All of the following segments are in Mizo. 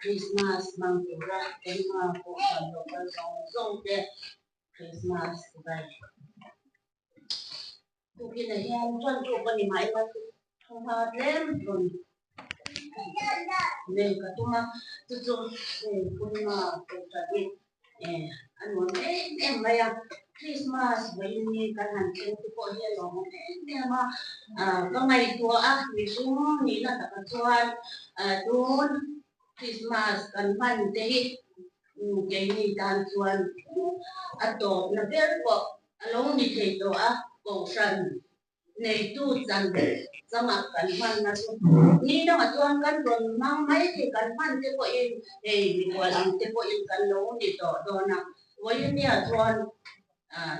Christmas hmang tura engmah pawh kan lo kal zawng zawng te Christmas vai tukin ah hian chuan chu pawh ni mah ila thu hma tlem rawn nei ka tum a chu chu hei purnima pawh tha hi eh a nuam em em mai a Christmas vawiin ni kan han thleng te pawh hi a lawmawm em em a ah ka ngaihtuah a mihring nihna takah chuan ah tun Christmas kan hman te hi keini tan chuan a tawpna ber pawh a lo ni thei tawh a kohhran neitu chan changah kan hmanna chu ni dangah chuan kan rawn hmang mai thei kan hman te pawhin hei mikhual ang te pawhin kan lo ni tawh dawn a vawinia chuan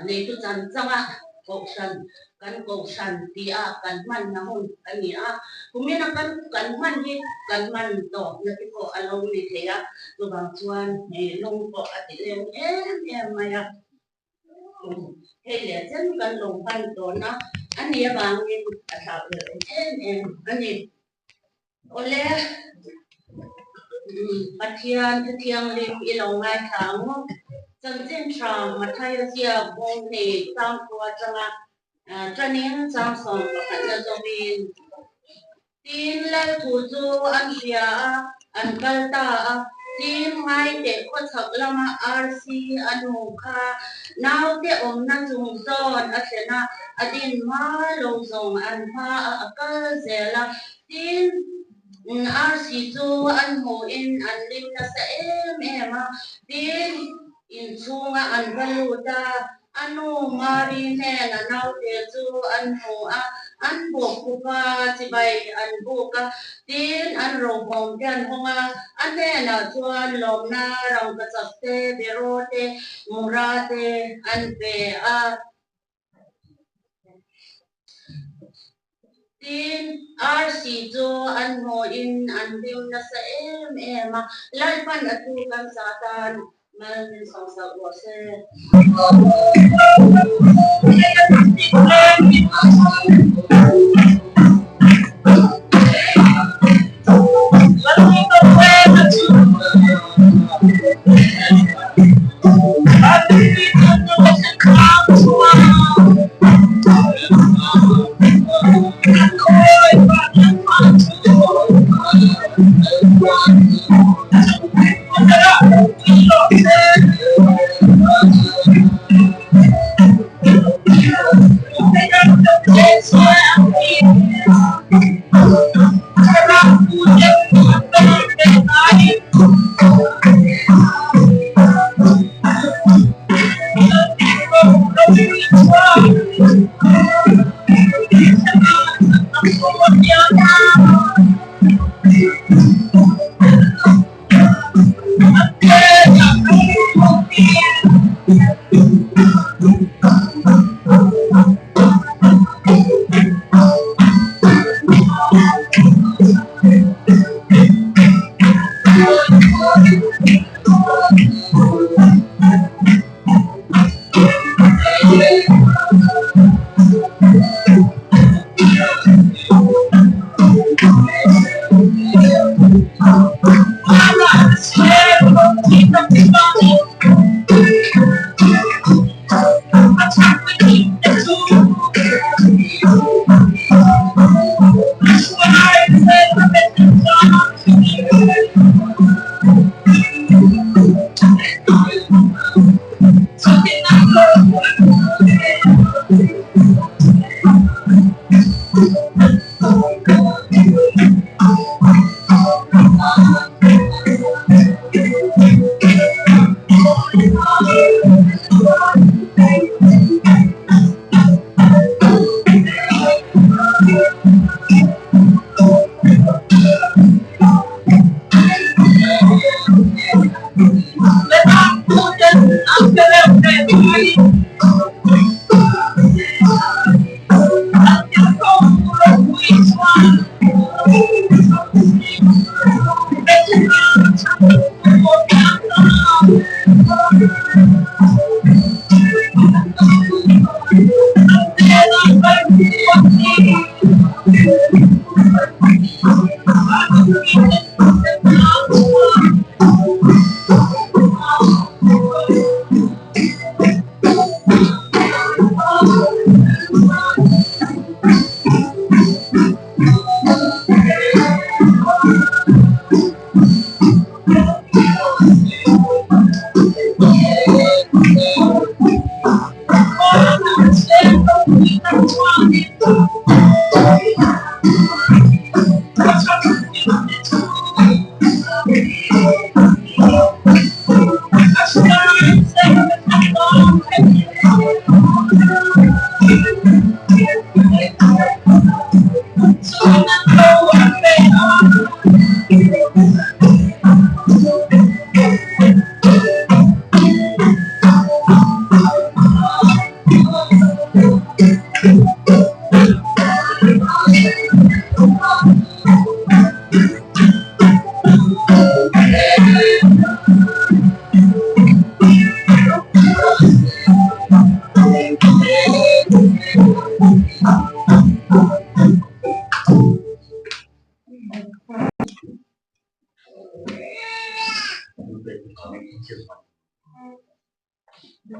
neitu chan changa kohhran kan kohhran tih a kan hmanna hun a ni a kumina kan kan hman hi kan hman tawhna te pawh a lo ni thei a chuvang chuan hei lung pawh a ti leng em em mai a. Hei leh chen kan lo hman tawn a, a ni avangin a thlak leh awm em em a ni. Awle, Pathian thu thianghlim i lo ngaithla ang u. Chanchin tha Mathaia ziak bawng hei changkhua atanga tanin changsawm pakhatna zawmin Tin, lal thu chu an hria a, an kal ta a. Tin, ngaiteh khawchhak lama arsi a nu kha naute awmna chung zawn a thlen a, a din hma lo zawng an hma a, a kal zel a. Tin, arsi chu an hmuhin an lim nasa em em a. Tin, inchhunga an va lut a, A nu Mari hnena naute chu an hmu a, an bawk khup a, chibai an buk a, tin an rohawm te an hawng a, a hnenah chuan lawmna rangkachak te, beraw te, mura te an pe a. Tin, arsi chu an hmuhin an hlim nasa em em a, Lalpan a thu kan sa tan mal min sawmsak rawh se.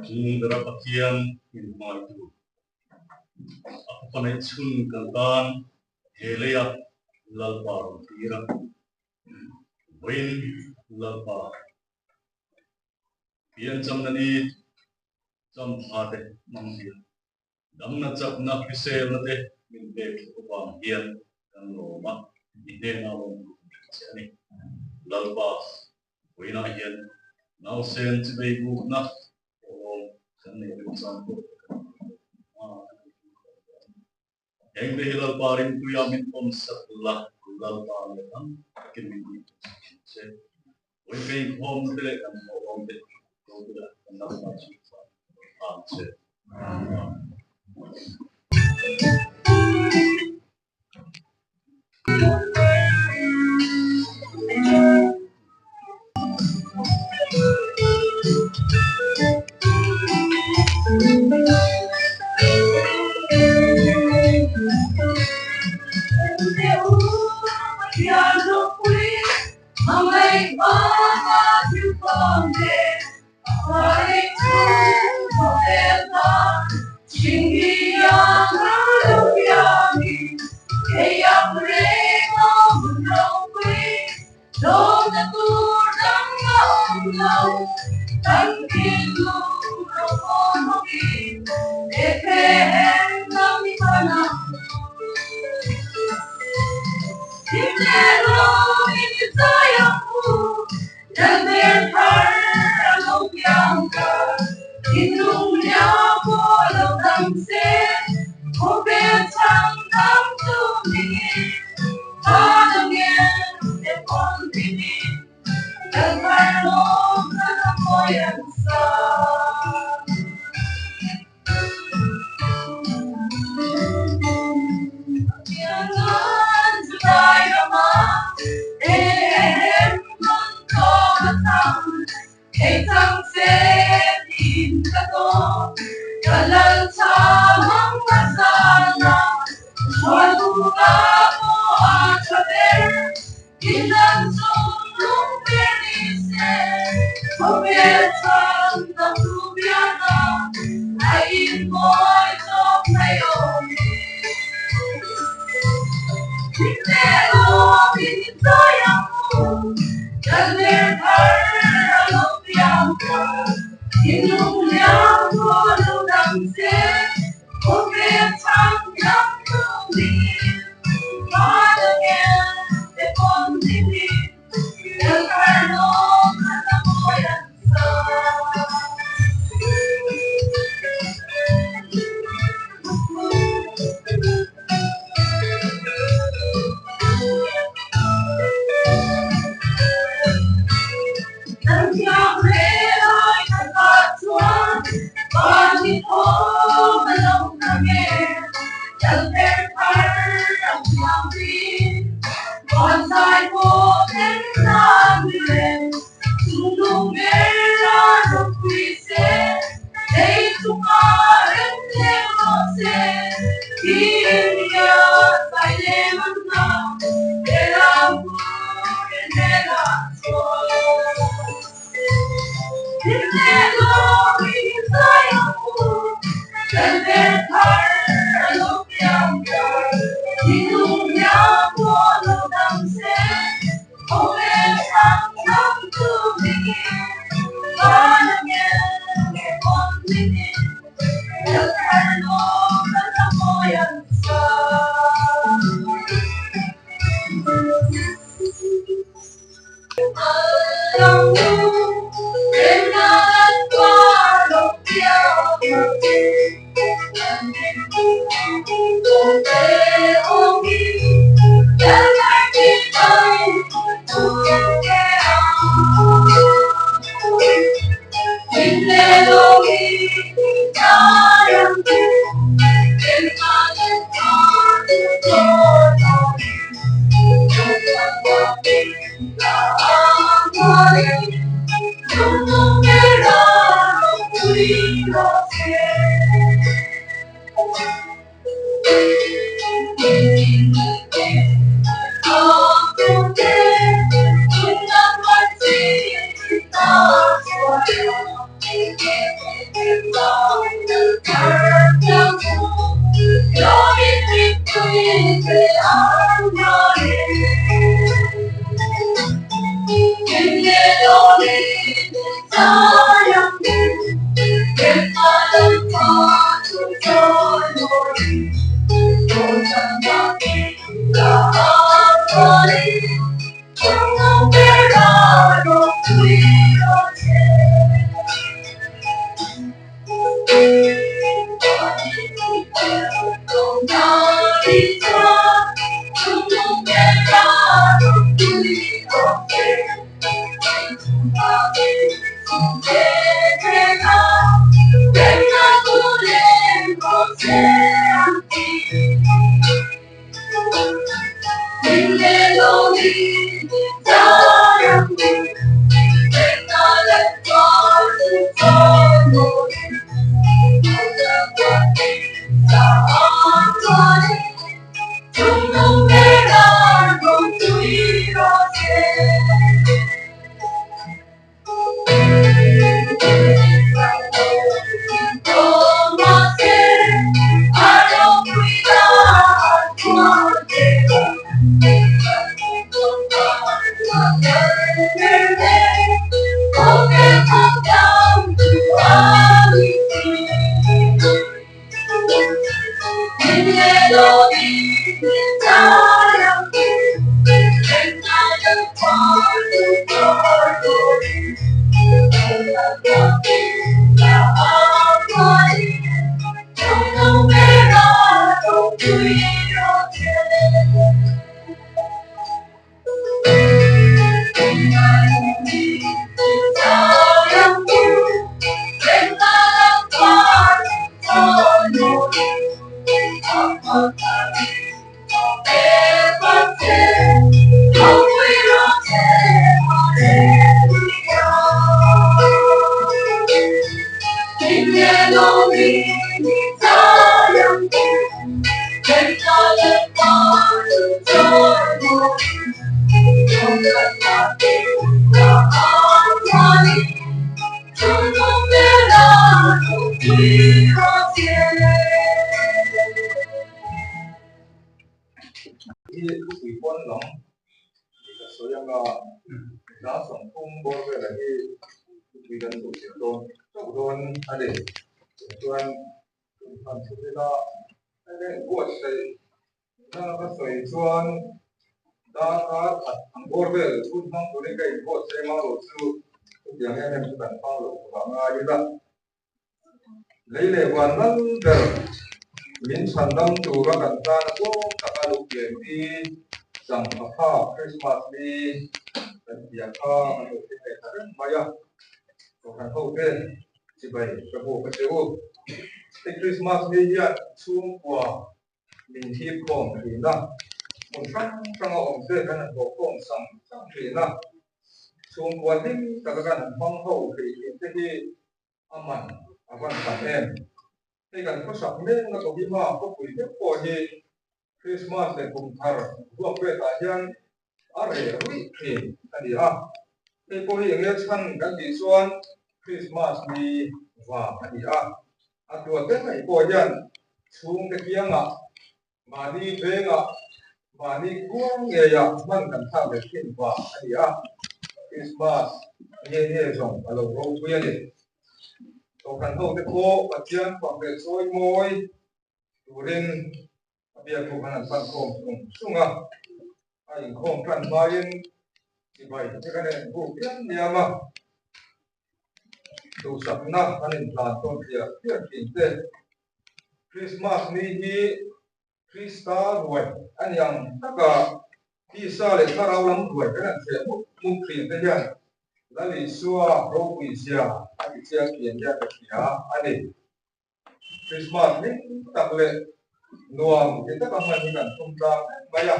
Chungdara Pathian min hmaitu a fapa neih chhun kan tan he leia Lalpa rawn tir a, vawiin Lalpa piancham na ni champha te hmang hian Damna chakna hriselna te min pek thluk avang hian kan lawm a, i hnenah lawm tur kan hre che a ni. Lalpa, vawiinah hian nausen chi bei bukna pawh kan nei remchang pawh kan nei lo a, kan ei thung khawp lo a ni. Heng te hi Lalpa rinpuia min pawm sak la, Lalpa leh tam takin min tih tur sak ang che. Vawi ka inkhawm te leh kan hlauhawm te ko te lah kan Lalpa chu fa ang che. Amen. Hi thupui pawn lam tih ka sawi anga hla 30 bawr velah hi thupui kan duh zir dawn chauh dawn a ni. Chuan han thu ila hei buatsaih nana ka sawi chuan darkar khat ang bawr vel hun hmang turin ka inbuatsaih emaw lo chu chutiang em em chu kan hmang lo tur a ngai ila. Lei leh van lal ber min chhandam tura kan tana tlawm taka lo pian hi Changha kha Krismas ni kan ti a kha kan lo thleng leh ta reng mai a, Kohhran ho te chibai ka buk a che u. Hei Krismas ni hian chhungkua min thip khawm thin a, hmun hrang hranga awm te kan han bawh khawm sang sang thin a, chhungkua hlim taka kan han hmang ho thei thin te hi a man a van tam em. Hei kan khawsak mekna Kohima khawpui deuh pawh hi Krismas leh kum thar ruak vetah hian a reh ruih thin a ni a, hei pawh hi enge chhan kan tih chuan Krismas ni vang a ni a, a tuat te mai pawh hian chhungte kiangah mahni vengah mahni khua ngeiah hman kan thlak leh thin vang a ni a, Krismas nge nge zawng a lo ropui a ni. Kohhran hote pawh Pathian fak leh chawi mawi turin a biak bawk an han pan khawm sung sung a, a inkhawm tan hmain. Chibai te kan en buk diam diam a, duhsakna kan inhlan tawn tliah tliah thin te. Krismas ni hi Krista ruai a ni ang taka tisa leh thlarau lam ruai kan han thliah mup mup thin te hian Lal Isua ropui zia a ti chiang thin hian ka hria a ni. Krismas hlim tak leh nuam ti taka hman hi kan tum tlang vek mai a.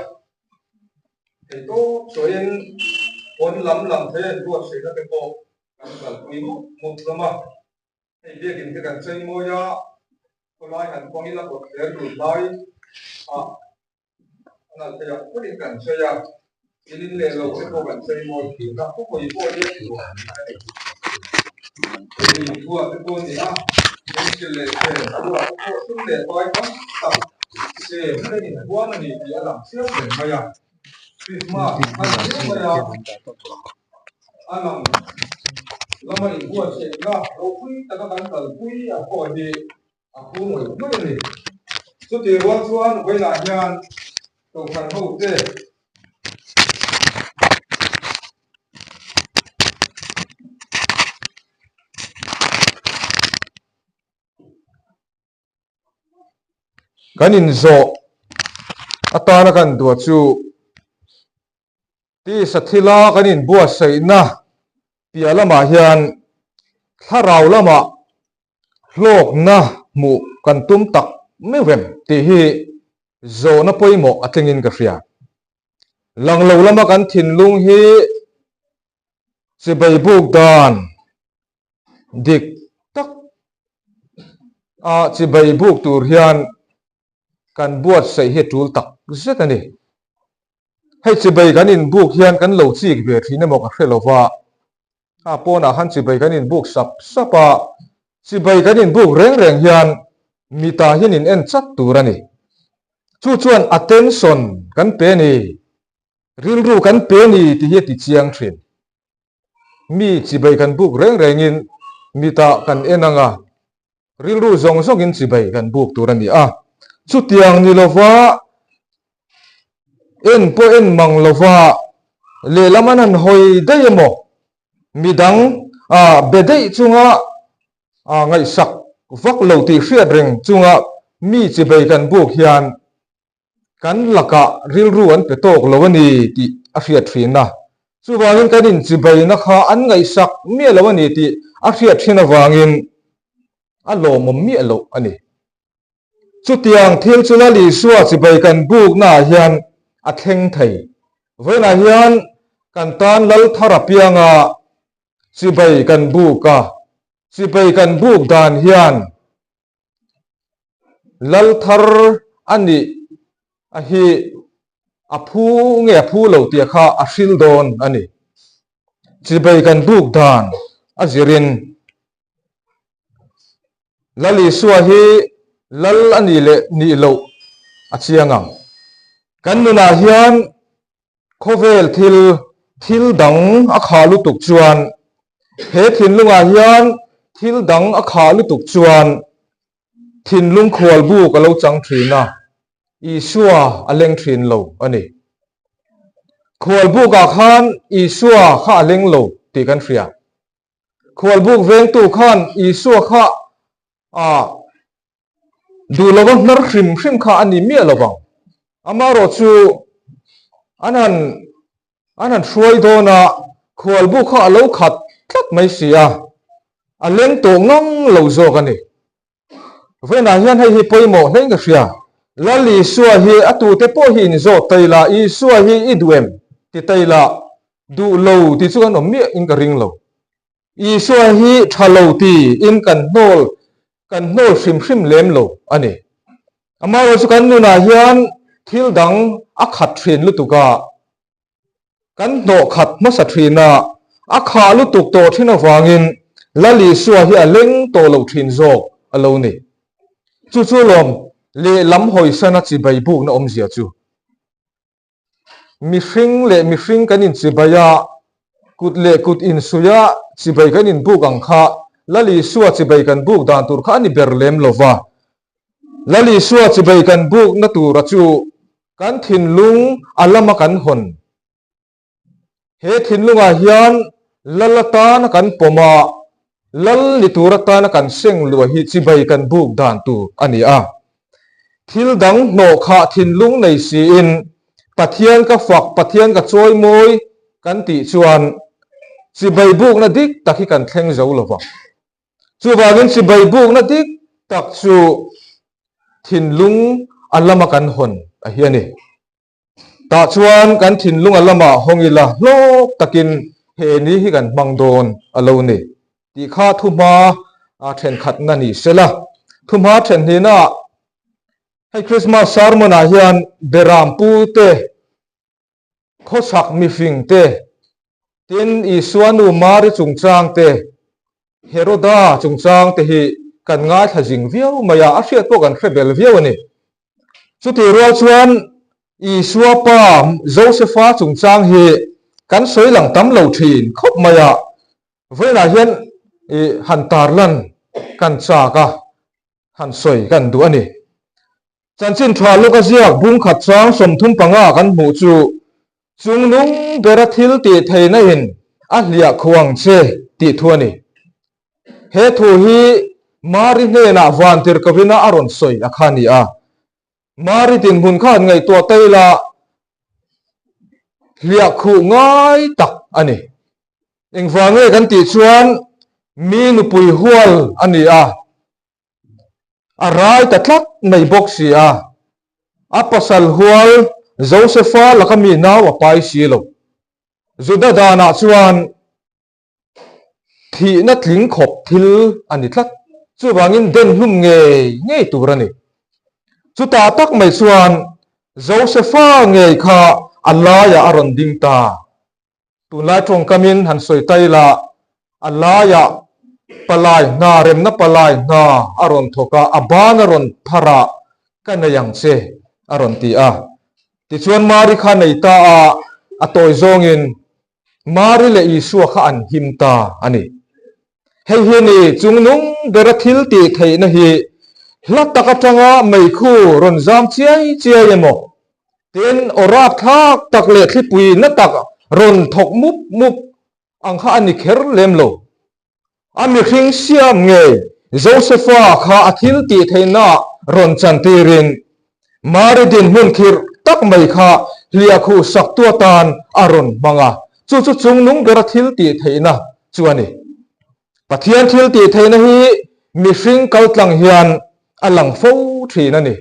Theihtawp sawiin pawn lam lam thei a inbuatsaihna te pawh kan kalpui mup mup hlawm a. Hei biakin te kan chei mawi a, khawlai han kawng ila kawt hler lut lai a a nalh theih ang pawhin kan chei a, thilin leh lo te pawh kan chei mawi thin a, khawpui pawh hi a ti nuam a ni. Ei thuah te pawh a ni a, pencil leh pen thuah te pawh sum leh pai tam tak sem a inhuam a ni tih a lang chiang reng mai a, Christmas a ni viau mai a. A lang lama inbuatsaihna ropui taka kan kalpui a pawh hi a phu ngawih ngawih a ni. Chutih rual chuan vawiinah hian Kohhran hote Kan inzawh atana kan duah chu Tisa thila kan inbuatsaihna piah lamah hian thlarau lamah hlawkna hmuh kan tum tak meuh em tih hi zawhna pawimawh a tlingin ka hria. Lang lo lama kan thinlung hi chibai buk dan dik tak a chibai buk tur hian kan buatsaih hi a tul tak zet a ni. Hei chibai kan inbuk hian kan lo chik ve thin emaw ka hre lo va, a pawnah khan chibai kan inbuk sap sap a, chibai kan inbuk reng reng hian mitah hian in en chat tur a ni. Chu chuan attention kan pe ni, rilru kan pe ni tih hi a ti chiang thin. Mi chibai kan buk reng rengin mitah kan en ang a, Rilru zawng zawngin chibai kan buk tur a ni a, chutiang ni lova en pawh en mang lova lehlam an han hawi daih emaw, midang be daih chunga ngaihsak vak lo tih hriat reng chunga mi chibai kan buk hian kan lakah rilru an pe tawk lo a ni tih a hriat thin a. Chuvangin kan inchibaina kha an ngaihsak miah lo a ni tih a hriat thin avangin a lawmawm miah loh a ni. Chutiang thil chu Lal Isua chibai kan buknaah hian a thleng thei. Vawiinah hian kan tan Lal thar apianga chibai kan buk a, chibai kan buk dan hian Lal thar a nih a hi a phu nge a phu lo tih kha a hril dawn a ni. Chibai kan buk dan a zirin Lal Isua hi Lal a nih leh nih loh a chiang ang. Kan nunah hian Khawvel thil, thil dang a khah lutuk chuan, he thinlungah hian thil dang a khah lutuk chuan thinlung khual buk a lo chang thin a, Isua a leng thin lo a ni. Khual bukah khan Isua kha a leng lo tih kan hria. Khual buk vengtu khan Isua kha a Duh lova hnar hrim hrim kha a ni miah lo vang. Amaherawh chu an han an han hruai dawn a, khualbu kha a lo khat tlat mai si a, a leng tawh ngang lo zawk a ni. Vawiinah hian hei hi pawimawh hlein ka hria. Lal Isua hi a tute pawh hi inzawt ta ila, Isua hi i duh em? ti ta ila, duh lo tih chu kan awm miah in ka ring lo. Isua hi tha lo ti in kan hnawl kan hnawl hrim hrim lem lo a ni. Amaherawhchu chu kan nunah hian thil dang a khat thin lutuk a, kan hnawh khat hmasa thin a, a khah lutuk tawh thin avangin Lal Isua hi a leng tawh lo thin zawk a lo ni. Chu chu lawm lehlam hawisana chibai bukna awmzia chu. Mihring leh mihring kan inchibai a, kut leh kut insuih a, chibai kan inbuk ang kha Lal Isua chibai kan buk dan tur kha a ni ber lem lo va. Lal Isua chibai kan bukna tura chu kan thinlung a lama kan hawn. He thinlungah hian lal atana kan pawm a, lal ni tur atana kan seng luah hi chibai kan buk dan tur a ni a. Thil dang hnawh khah thinlung nei siin Pathian ka fak, Pathian ka chawimawi kan tih chuan chibai bukna dik tak hi kan thleng zo lo vang. Chuvangin chibai bukna dik tak chu thinlung a lama kan hawn a hi a ni. Tah chuan kan thinlung a lamah hawng ila hlawk takin he ni hi kan hmang dawn a lo ni tih kha thuhma a thenkhatna ni sela. Thuhma then hnihna hei Christmas sermon ah hian Beram pu te, khawchhak mifing te, tin Isua nu Mari chungchang te, Heroda chungchang te hi kan ngaithla zing viau mai a, a hriat pawh kan hre bel viau a ni. Chutih rual chuan Isua pa Josefa chungchang hi kan sawi lang tam lo thin khawp mai a, vawiinah hian i han tarlan kan chak a, han sawi kan duh a ni. Chanchin tha luk a ziak bungkhat chang 35 kan hmuh chu chungnung bera thil tih theihna in a hliah khuang che tih thu a ni. He thu hi Mari hnenah vantir kovina a rawn sawi a kha a ni a. Mari dinhmun kha han ngaihtuah ta ila hliah khuh ngai tak a ni. Engvang nge kan tih chuan mi nupui hual a ni a, a rai ta tlat mai bawk si a, a pasal hual Josefa laka mi nau a pai si lo. Juda danah chuan thihna tling khawp thil a ni tlat, chuvangin den hlum ngei ngei tur a ni. Chutah tak mai chuan Josefa ngei kha a laiah a rawn ding ta. Tunlai tawngkamin han sawi ta ila, a laiah palai hna remna palai hna a rawn thawk a, a ban a rawn phar a, ka nei ang che a rawn ti a. Tichuan Mari kha nei ta a, a tawi zawngin Mari leh Isua kha an him ta a ni. Hei hi ni chungnung bera thil tih theihna hi hla tak atanga meikhu rawn zam chiai chiai emaw, tin aw rapthlak tak leh thlipui na tak rawn thawk mup mup ang kha a ni kher lem lo. A mihring siam ngei Josefa kha a thil tih theihna rawn chantirin Mari dinhmun khirh tak mai kha hliahkhuh saktu atan a rawn hmang a, chu chu chungnung bera thil tih theihna chu a ni. Pathian thil tih theihna hi mihring kaltlang hian a lang fo thin a ni.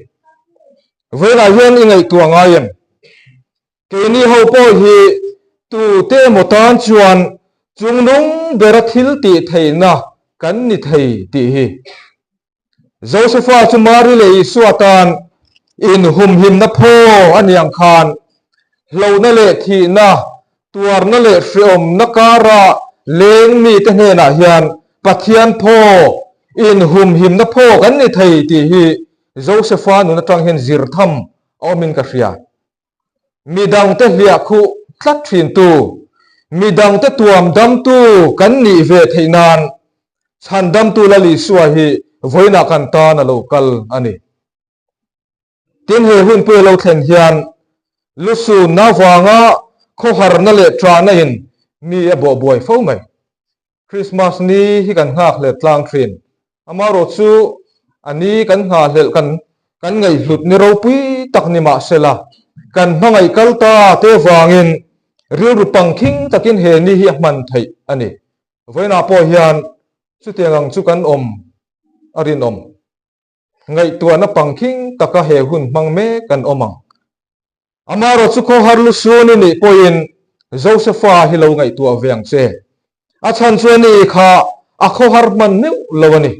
Vawiinah hian i ngaihtuah ngai em? Keini ho pawh hi tute emaw tan chuan chungnung bera thil tih theihna kan ni thei tih hi. Josefa chu Mari leh Isua tan inhumhimna phaw a ni ang khan hlauhna leh thihna, tuarna leh hreawmna kara leng mite hnenah hian Pathian phaw, inhumhimna phaw kan ni thei tih hi Josefa nun atang hian zir tham a awmin ka hria. Midangte hliah khuh tlat thintu, midangte tuam damtu kan nih ve theih nan Chhandamtu Lal Isua hi vawiinah kan tan a lo kal a ni. Tin, he hunpui a lo thlen hian lusunna avanga khawharna leh ṭahna in mi a bawhbuai fo mai. Christmas ni hi kan nghakhlel tlang thin. Amaherawh chu a ni kan nghahhlelh kan kan ngaihhlut ni ropui tak ni mahsela kan hmangaih kal ta te vangin rilru pangkhing takin he ni hi a hman theih a ni. Vawiinah pawh hian chutiang ang chu kan awm a rinawm. Ngaihtuahna pangkhing taka he hun hmang mek kan awm ang. Amaherawh chu khawhar lu sun i nih pawhin Josefa hi lo ngaihtuah ve ang che. A chhan chu a ni kha a khawhar hman meuh lo a ni.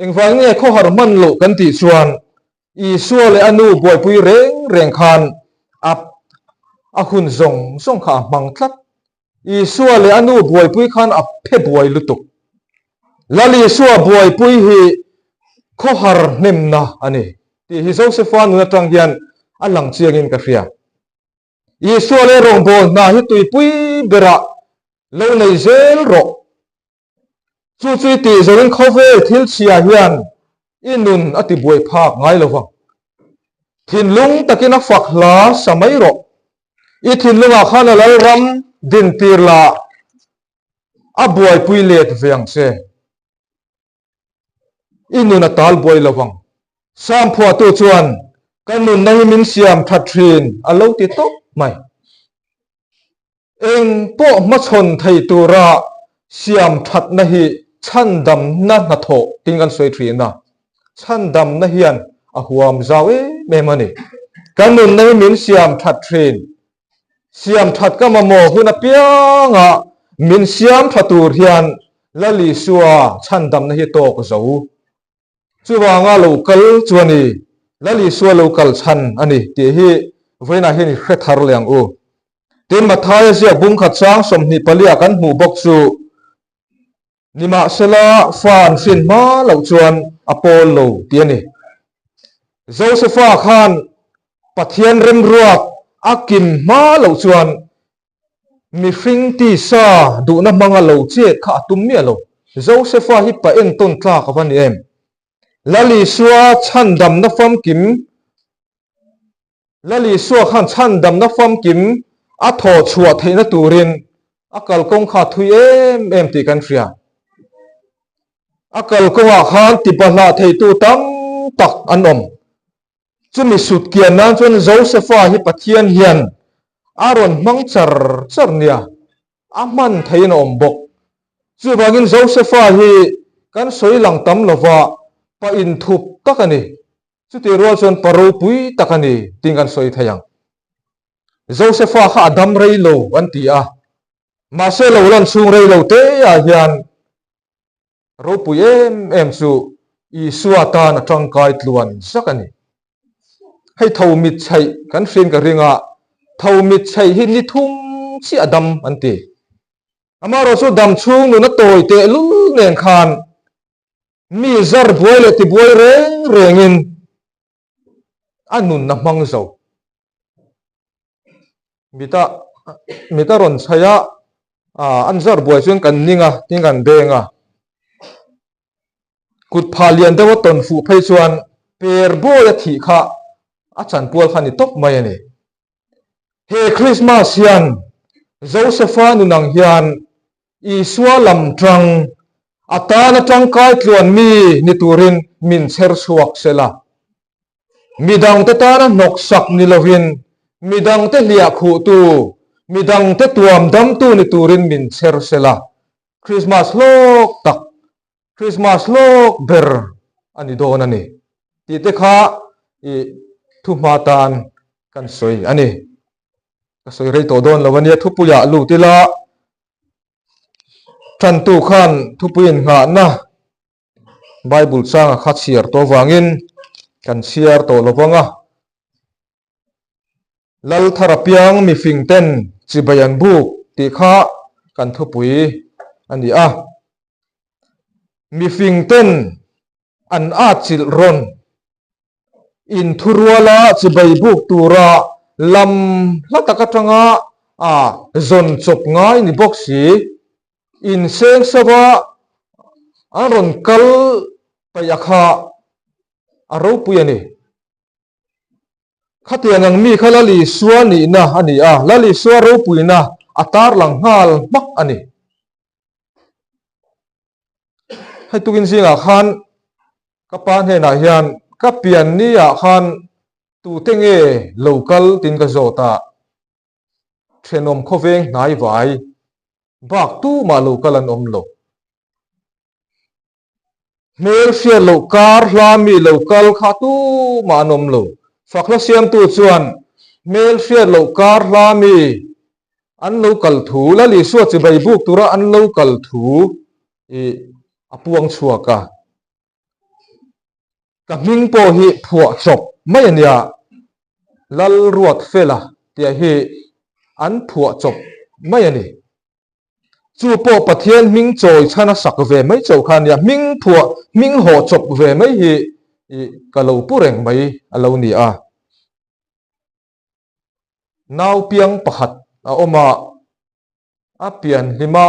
Engvang nge khawhar hman loh kan tih chuan Isua leh a nu buaipui reng reng khan a a hun zawng zawng kha a hmang tlat. Isua leh a nu buaipui khan a phe buai lutuk. Lal Isua buaipui hi khawhar hnemna a ni tih hi Josefa nun atang hian a lang chiangin ka hria. Isua leh rawngbâwl hna hi tuipui berah lo nei zel rawh. Chu chu i tih zawhin khawvel thil chhia hian i nun a ti buai phak ngai lo vang. Thinlung takin a fak hla sa mai rawh. I thinlungah khan a lal ram dintir la, a buaipui let ve ang che. I nun a tal buai lo vang. Sam phuahtu chuan, Ka nunna hi min siam that thin, a lo ti tawp mai. Eng pawh hmachhawn thei tura siam thatna hi chhandamna hnathawh tiin kan sawi thin a, chhandamna hian a huam zau em em a ni. Ka nunna hi min siam that thin. Siam that ka mamawh hun apianga min siam tha tur hian Lal Isua chhandamna hi tawk zo. Chuvanga lo kal chu a ni, Lal Isua lo kal chhan a ni tih hi vawiinah hian i hre thar leh ang u. Tin, Mathaia ziak bung khat chang 24 ah kan hmuh bawk chu, Nimahsela fa an hrin hma loh chuan a pawl lo tih a ni. Josefa khan Pathian remruak a kim hma loh chuan Mihring tisa duhna hmanga lo chet kha a tum miah lo. Josefa hi pa entawn tlak a va ni em? Lal Isua chhandamna famkim Lal Isua khan chhandamna famkim a thawh chhuah theihna turin a kalkawng kha a thui em em tih kan hria. A kalkawngah khan tibahlah theitu tam tak an awm. Chumi sut kian nan chuan Josefa hi Pathian hian a rawn hmang char char nia, a hman theihin a awm bawk. Chuvangin Josefa hi kan sawi lang tam lova pa inthup tak a ni. Chutih rual chuan pa ropui tak a ni tiin kan sawi thei ang. Josefa kha a dam rei lo an ti a, mahse lo lan chhung rei lo te ah hian Ropui em em chu Isua tan a tangkai tluan zak a ni. Hei tho mit chheih kan hriin ka ring a, tho mit chheih hi ni thum chiah dam an ti. Amaherawh chu dam chhung nun a tawi teh lul nen khan mi zar buai leh tibuai reng rengin a nunna hmang zo. Mita mita rawn chhaih a, an zar buai chuan kan ning a, tin kan beng a. Kut phah lian deuh a tawn fuh phei chuan per bawi a thih kha a chanpual kha a ni tawp mai a ni. He Krismas hian Josefa nun ang hian Isua lam tang a tana tangkai tluan mi ni turin min chher chhuak sela. Midangte tana hnawksak ni lovin midangte hliah khuhtu, midangte tuam damtu ni turin min chher sela. Krismas hlawk tak, Krismas hlawk ber a ni dawn a ni tih te kha i thuhma tan kan sawi a ni. Ka sawi rei tawh dawn lo a nia, thupuiah lut ila tantu khan thupui innghahna Bible changa kha chhiar tawh avangin kan chhiar tawh lo vang a. Lal thar apiang mifing ten chibai an buk tih kha kan thupui a ni a. Mifing ten an atchilh rawn inthuruala chibai buk tura lam hla tak atanga a zawn chawp ngai ni bawk si. Inseng sava an rawn kal paih a kha a ropui a ni. Khatiang ang mi kha Lal Isua nihna a ni a, Lal Isua ropuina a tarlang nghal hmak a ni. Hei tukin zingah khan ka pa hnenah hian ka pian ni ah khan tute nge lo kal tiin ka zawt a, thenawm khawveng hnai vai bak tumah lo kal an awm lo. Hmel hriat loh kar hla mi lo kal kha tumah an awm lo. Fakhla siamtu chuan hmel hriat loh kar hla mi an lo kal thu, Lal Isua chibai buk tura an lo kal thu i a puang chhuak a. Ka hming pawh hi phuah chawp mai a nia, Lal Ruat Fela tih hi an phuah chawp mai a ni. Chu pawh Pathian hming chawi chhan a sak ve mai chauh kha a nia, hming phuah, hming hawh chawp ve mai hi ka lo pu reng mai a lo ni a. Nau piang pakhat a awm a, a pian hlima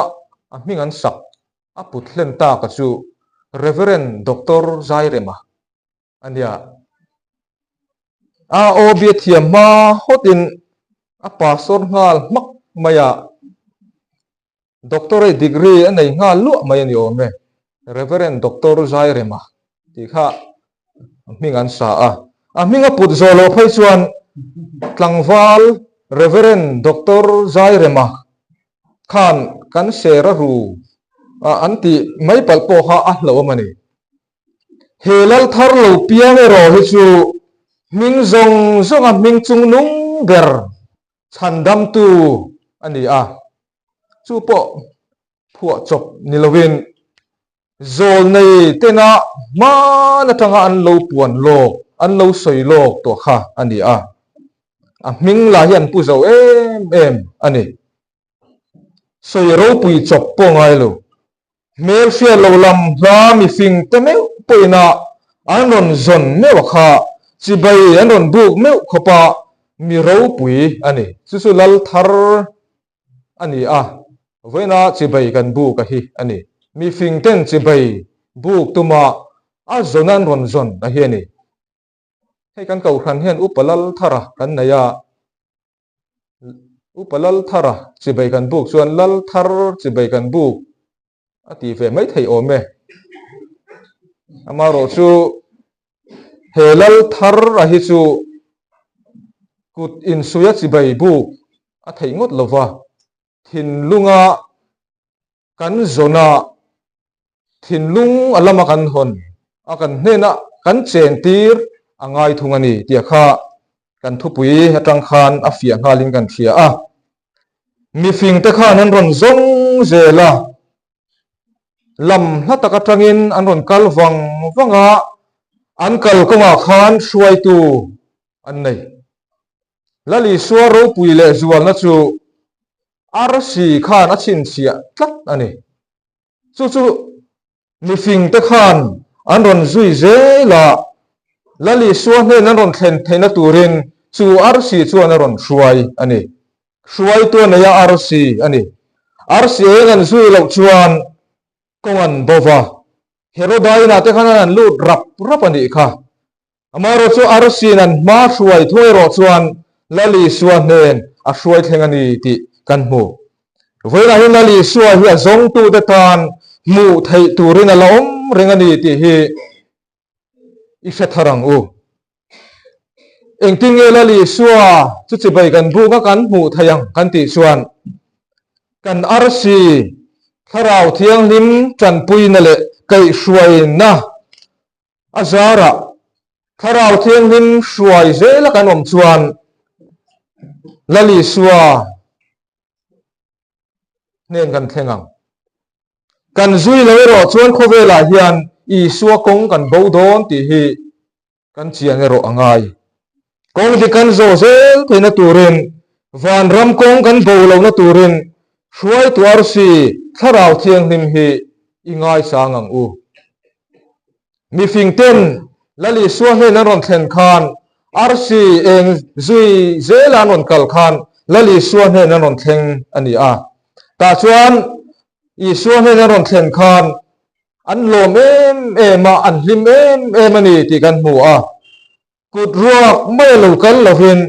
a hming an sak a put hlen tak a chu Reverend Doctor Zairema a nia. A aw bia thiam hma hawtin a pastor nghal hmak mai a. Doctorate degree a nei nghal luah mai a ni awm e. Reverend Doctor Zairema tih kha hming an sa a. A hming a put zawh loh phei chuan tlangval Reverend Doctor Zairema khan kan ser a ru a an tih mai palh pawh kha a hlauhawm a ni. He lal thar lo piang erawh hi chu hming zawng zawnga hming chung nung ber chhandamtu a ni a, chu pawh phuah chawp ni lovin zawl nei tena hman atanga an lo puan lawk, an lo sawi lawk tawh kha a ni a, a hming lah hi an pu zo em em a ni. Sawi ropui chawp pawh ngai lo. Hmel hriat lo lam hla mifing te meuh pawhin a an rawn zawn meuh a kha, chibai an rawn buk meuh khawp a mi ropui a ni. Chu chu lal thar a ni a, vawiina chibai kan buk a hi a ni. Mifing ten chibai buk tuma a zawn an rawn zawn a hi a ni. Hei kan kohhran hian upa lal thara kan nei a. Upa lal thara chibai kan buk chuan lal thar chibai kan buk a tih ve mai theih awm e. Amaherawh chu he lal thar a hi chu kut insuia chibai buk a theih ngawt lova, thinlunga kan zawna thinlung a lama kan hawn a kan hnena kan chen tir a ngai thung a ni tih kha kan thupui atang khan a fiah nghalin kan hria a. Mifing te khan an rawn zawng zel a, lam hla tak atangin an rawn kal vang vang a, an kal kawngah khan hruaitu an nei. Lal Isua ropui leh zualna chu Arsi khan a chhinchhiah tlat a ni. Chu chu mifingte khan an rawn zui zel a, Lal Isua hnen an rawn thlen theihna turin chu arsi chuan a rawn hruai a ni. Hruaitu a nei a arsi a ni. Arsi eng an zui loh chuan kawng an bo va, Heroda inah te khan an lut rap rap a nih kha. Amaherawh chu arsiin an hma hruai thu erawh chuan Lal Isua hnen a hruai thleng a ni tih kan hmu. Vawiinah hian Lal Isua hi a zawngtute tan hmuh theih turin a la awm reng a ni tih hi i hre thar ang u. Engtin nge Lal Isua chu chibai kan buk a kan hmuh theih ang kan tih chuan kan arsi Thlarau Thianghlim tanpuina leh kaihhruaina A zarah Thlarau Thianghlim hruai zela kan awm chuan Lal Isua hnen kan thleng ang. Kan zui lo erawh chuan khawvelah hian Isua kawng kan bo dawn tih hi kan chiang erawh a ngai. Kawng dik kan zawh zel theihna turin, vanram kawng kan bo lohna turin hruaitu arsi Thlarau Thianghlim hi i ngaisang ang u. Mifing ten Lal Isua hnen an rawn thlen khan arsi eng zui zela an rawn kal khan Lal Isua hnen an rawn thleng a ni a. Tah chuan Isua hnen an rawn thlen khan an lawm em em a, an hlim em em a ni tih kan hmu a. Kut ruak mai a lo kal lovin,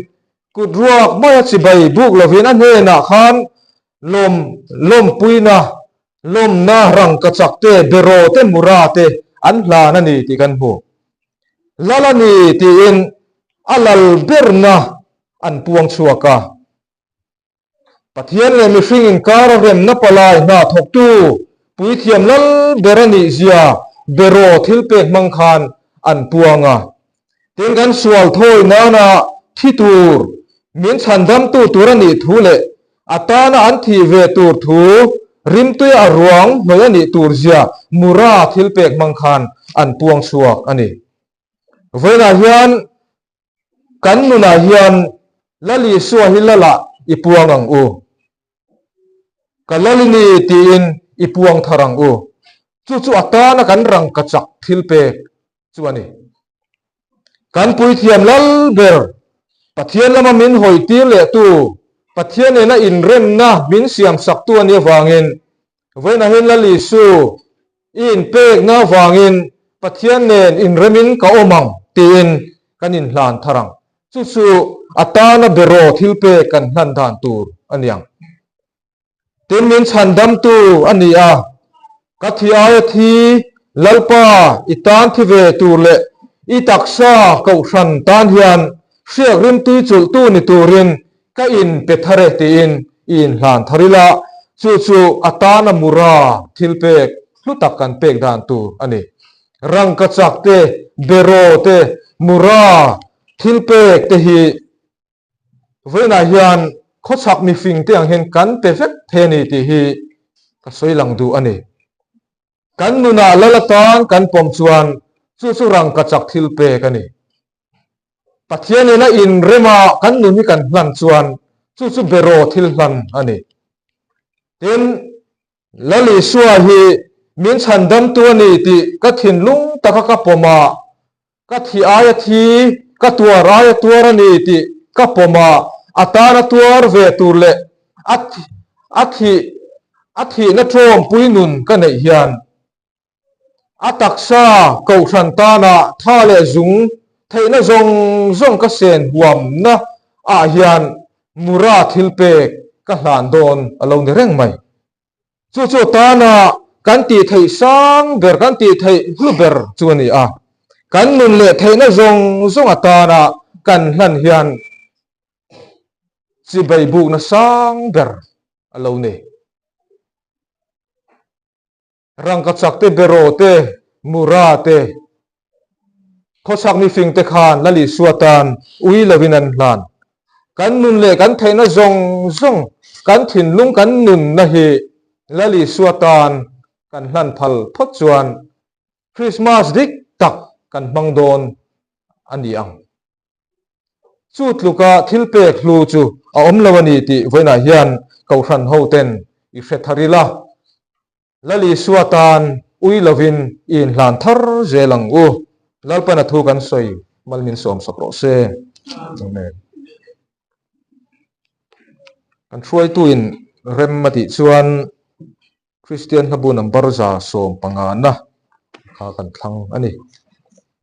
kut ruak mai a chibai buk lovin a hnenah khan lawm lawmpuina, lawmna rangkachak te, beraw te, mura te an hlan a ni tih kan hmu. Lal a ni tiin a lal berna an puang chhuak a. Pathian leh mihring inkar a remna palai hna thawktu puithiam lal ber a nih zia beraw thil pek hmang khan an puang a. Tin, kan sual thawi nana thi tur, min chhandamtu tur a nih thu leh a tana an thih ve tur thu rimtuia a ruang hnawih a nih tur zia mura thil pek hmang khan an puang chhuak a ni. Vawiinah hian Kan nunah hian Lal Isua hi Lalah i puang ang u. Ka Lal i ni tiin i puang thar ang u. Chu chu a tana kan rangkachak thil pek chu a ni. Kan puithiam Lal ber, Pathian lama min hawitir lehtu, Pathian nena inremna min siamsaktu a nih avangin vawiinah hian Lal Isu I inpekna avangin Pathian nen inremin ka awm ang tiin kan inhlan thar ang. Chu chu a tana beraw thil pek kan hlan dan tur a ni ang. Tin min chhandamtu a ni a, ka thi aia thi Lalpa i tan thi ve tur leh i taksa kohhran tan hian hriak rimtui chulhtu ni turin ka in pe thar e tiin i inhlan thar ila, chu chu a tana mura thil pek hlu tak kan pek dan tur a ni. Rangkachak te, beraw te, mura thil pek te hi Vawiinah hian khawchhak mifing te ang hian kan pe vek thei a ni tih hi ka sawi lang duh a ni. Kan nunah lal atan kan pawm chuan chu chu rangkachak thil pek a ni. Pathianin a inrema kan nun hi kan hlan chuan chu chu beraw thil hlan a ni. Tin, Lal Isua hi min chhandamtu a ni tih ka thinlung taka ka pawm a, Ka thi aia thi, ka tuar aia tuar a ni tih ka pawm a, a tana tuar ve tur leh a a thih a thihna ṭawmpui nun ka neih hian a taksa kohhran tana tha leh zung theihna zawng zawng ka sen huamna ah hian mura thil pek ka hlan dawn a lo ni reng mai. Chu chu tana kan tih theih sang ber, kan tih theih hlu ber chu a ni a. Kan nun leh theihna zawng zawng atana kan hlan hian chibai bukna sang ber a lo ni. Rangkachak te, beraw te, mura te, khawchhak mifing te khan Lal Isua tan ui lovin an hlan. Kan nun leh kan theihna zawng zawng, kan thinlung kan nunna hi Lal Isua tan kan hlan phal phawt chuan Krismas dik tak kan hmang dawn a ni ang. Chu tluka thil pek hlu chu a awm lo a ni tih vawiinah hian Kohhran hoten i hre thar ila. Lal Isua tan ui lovin i inhlan thar zel ang u. Lalpana thu kan sawi mal min sawm sak rawh se. Amen. Kan hruaituin rem a tih chuan Kristian hlabu number 150 na kha kan thlang a ni.